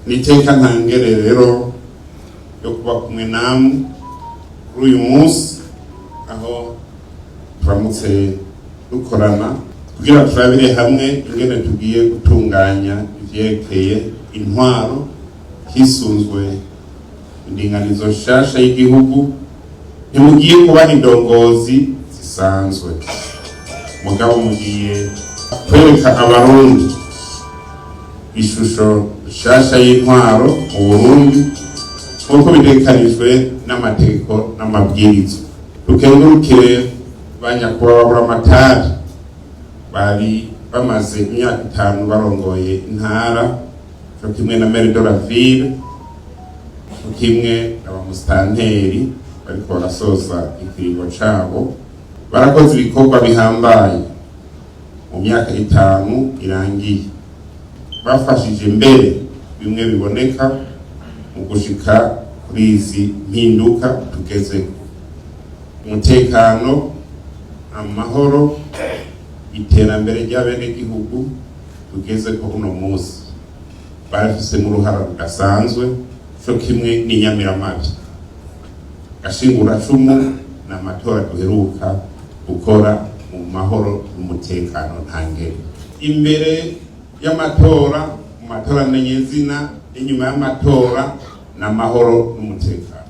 Ni iteka ntangere rero yo kuba kumwe namwe kuri uyu munsi, aho turamutse dukorana kugira turabire hamwe ingene tugiye gutunganya ivyerekeye intwaro hisunzwe indinganizo nshasha y'igihugu. Ntimugiye kuba indongozi zisanzwe, mugabo mugiye kwereka Abarundi ishusho nshasha y'intwaro mu Burundi nk'uko bitegekanijwe n'amategeko n'amabwirizwa. Dukengurukire ba nyakubahwa Buramatari bari bamaze imyaka 5 barongoye intara, co kimwe na maire de la ville, co kimwe na ba musitanteri bariko barasoza ikiringo cabo. Barakoze ibikorwa bihambaye mu myaka 5 irangiye, bafashije mbere bimwe biboneka mu gushika kuri izi mpinduka tugezeko: umutekano, amahoro, iterambere ry'abenegihugu tugeze ko uno munsi. Barafisemo uruhara rudasanzwe, co kimwe n'inyamiramabi. Gashinguracumu ni amatora duheruka gukora mu mahoro n'umutekano ntangere, imbere y'amatora, mu matora menyezina, n'inyuma y'amatora, n'amahoro n'umutekano.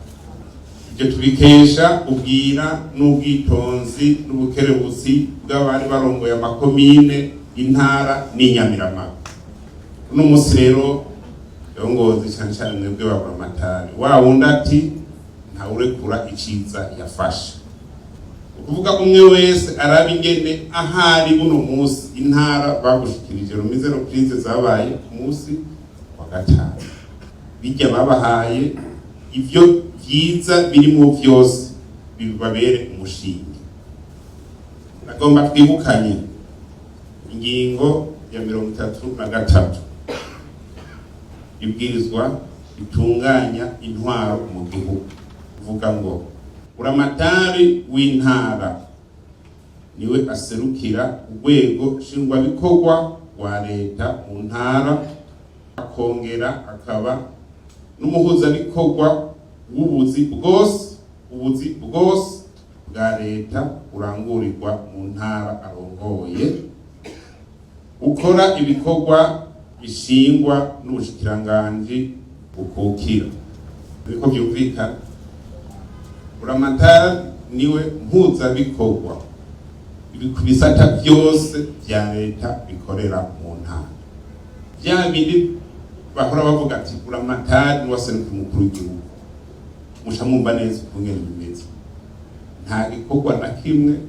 Ibyo tubikesha ubwira n'ubwitonzi n'ubukerebutsi bw'abari barongoye amakomine, intara n'inyamiramabi. Uno munsi rero, ndongozi, cyane cyane mwebwe baburamatari, wa wundi ati ntawurekura iciza yafashe, ukuvuga umwe wese araba ingene ahari uno munsi. Intara bagushikirije remise reprise zabaye ku munsi wa gatanu, bijya babahaye ivyo vyiza birimo vyose bibabere umushinge. Nagomba twibukanye ingingo ya 33 ibwirizwa ritunganya intwaro mu gihugu, kuvuga ngo buramatari w'intara niwe aserukira urwego nshingwabikorwa rwa leta mu ntara, akongera akaba n'umuhuzabikorwa w'ubuzi bwose, ubuzi bwose bwa leta burangurirwa mu ntara arongoye, ukora ibikorwa bishingwa n'ubushikiranganji bukukira. Biriko vyumvikana? Buramatari niwe mpuzabikorwa ku bisata vyose vya leta bikorera mu ntara. Vya bindi bahora bavuga ati buramatari niwe aseruka umukuru w'igihugu, muca mwumva neza ukungene bimeze. Nta gikorwa na kimwe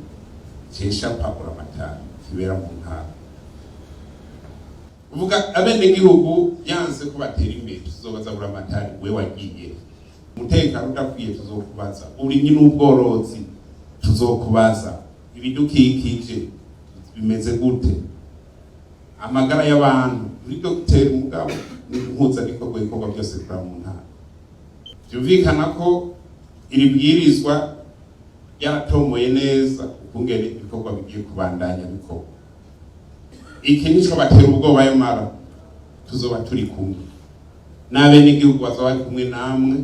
ceshapa buramatari kibera mu ntara. Uvuga abenegihugu byanse ko batera imbere, tuzobaza buramatari: we wagiye? Umutekano udakwiye, tuzokubaza. Uburimyi n'ubworozi, tuzokubaza. Ibidukikije bimeze gute? Amagara y'abantu, uri dogiteri, mugabo ni impuzabikorwa, ibikorwa byose bikora mu ntara. Byumvikana ko iri bwirizwa ryaratomoye neza ukungene ibikorwa bigiye kubandanya bikorwa. Iki nico batera ubwoba yamara tuzoba turi kumwe n'abenegihugu, bazoba bari kumwe namwe,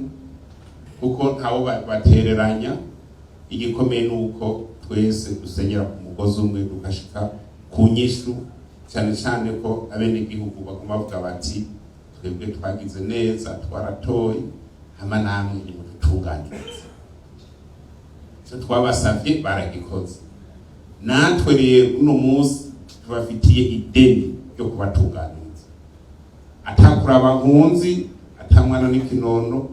kuko ntabo batereranya. Igikomeye ni uko twese dusenyera ku mugozi umwe, tugashika ku nyishu, cyane cyane ko abenegihugu baguma bavuga bati twebwe twagize neza, twaratoye, hama namwe nimudutunganirize. Icyo twabasavye baragikoze. Natwe rero uno munsi tubafitiye ideni ryo kubatunganiriza, atakuraba nkunzi, atamwana n'ikinono,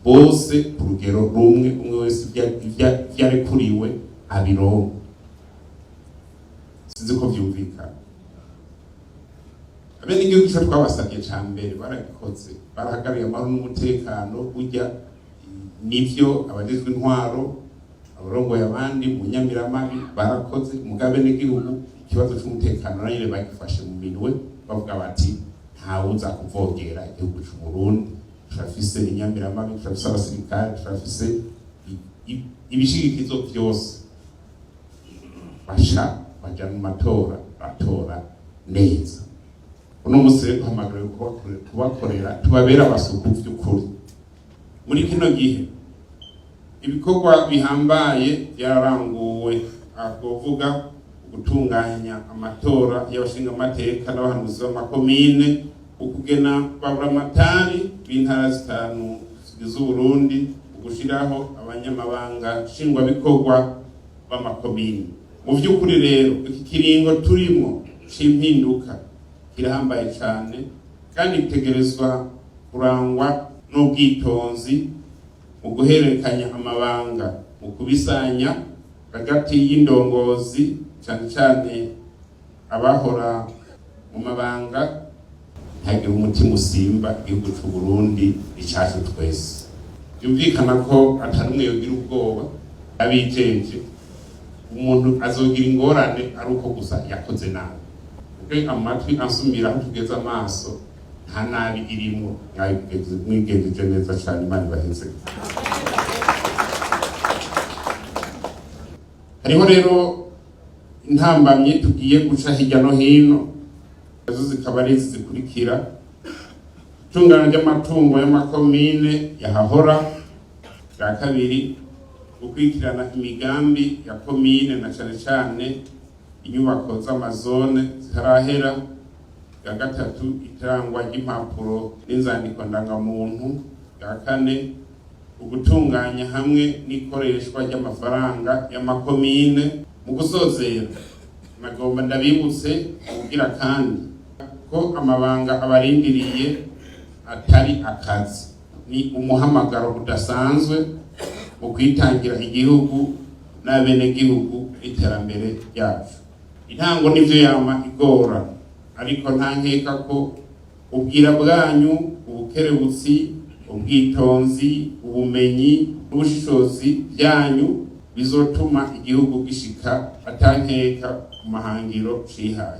bose ku rugero rumwe, umwe wese ivyarekuriwe abironka. Sinzi ko vyumvikana. Abenegihugu ico twabasavye ca mbere baragikoze, barahagarariye amahoro n'umutekano. Burya nivyo abajejwe intwaro, abarongoye abandi mu nyamiramabi barakoze, mugabe n'igihugu ikibazo c'umutekano nanyene bagifashe mu minwe, bavuga bati ntawuza kuvogera igihugu c'u Burundi, turafise inyamiramabi, turafise abasirikare, turafise ibishigikizo vyose. Basha baja mu matora, batora neza. Uno munsi rero duhamagariwe kubakorera, tubabera abasuku vy'ukuri. Muri kino gihe ibikorwa bihambaye byararanguwe, aha twovuga gutunganya amatora y'abashingamateka n'abahanuzi b'amakomine, ukugena baburamatari b'intara zitanu zigize Uburundi, ugushiraho abanyamabanga nshingwabikorwa b'amakomine. Mu vy'ukuri rero, iki kiringo turimwo c'impinduka kirahambaye cane kandi gitegerezwa kurangwa n'ubwitonzi mu guhererekanya amabanga, mu kubisanya hagati y'indongozi, cane cane abahora mu mabanga. Ntihagire umutima usimba, igihugu c'u Burundi icacu twese. Byumvikana ko atari umwe yogira ubwoba, abijeje umuntu azogira ingorane ari uko gusa yakoze nabi. Kuko amatwi ansumira, aho tugeze amaso nta nabi irimwo, mwigenjeje neza cane. Imana ibaheze. Hariho rero intambamye tugiye guca hirya no hino, nazo zikaba ari izi zikurikira: itungana ry'amatungo y'amakomine yahahora, bwa kabiri gukurikirana imigambi ya komine na cane cane inyubako z'amazone zitarahera, bwa gatatu itangwa ry'impapuro n'inzandiko ndangamuntu, bwa kane ugutunganya hamwe n'ikoreshwa ry'amafaranga y'amakomine. Mu gusozera, nagomba ndabibutse kugira kandi ko amabanga abarindiriye atari akazi, ni umuhamagaro udasanzwe mu kwitangira igihugu n'abenegihugu n'iterambere ryacu. Intango nivyo yama igora, ariko nta nkeka ko ubwira bwanyu, ubukerebutsi, ubwitonzi, ubumenyi n'ubushishozi byanyu bizotuma igihugu gishika atankeka ku mahangiro cihaye.